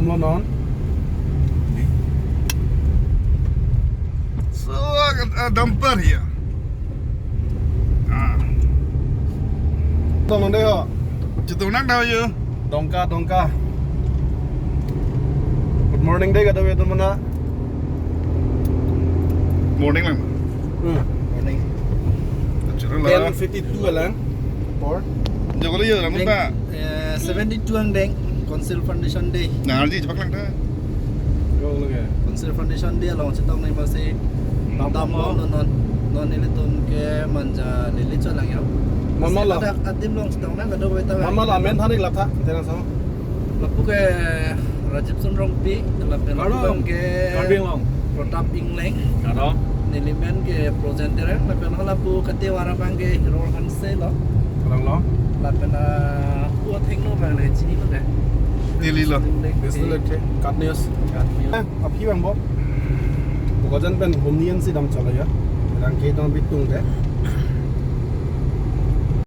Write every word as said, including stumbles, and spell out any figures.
Non. So, uh, dumper here. Ah. Tong dei ho. Chitung nang daw yo. Dongka, Dongka. Good morning dei kadokave atum aphan. Morning lang. Hmm. Morning. Achurla. Ten fifty-two lang. Por. Jokolo yo, rambut Deng, pa. Eh, seventy-two ang deng. Council Foundation Day. Nah, arji cepak lang ta. Yo, lo ke. Council Foundation Day along chetong nangji masi. Dam dam lo. Lo non. Non nelitum ke Manja lili cholang yo. Mama la. Masi adak adim along chetong nang kadokave ta. Mama la amen than ik lap tha. Tena sama. Lapu ke Rajib Sun Rongpi, lapen lapu Kardom. Abang ke Karbi Anglong. Pratap Engleng. Kardom. Neli men ke Projen Terang, lapen lapu kate wara abang ke Hero Hanse lo. Kardom lo. Lapen, ah, pu athengno abang le chinilo ke. Delhi lo. Engleng. Bislek ke, Kat News. Kat News. Eh, aphi abang bo. Bokajan pen humni an si dam cholo ya. Rang ke dam bitung de.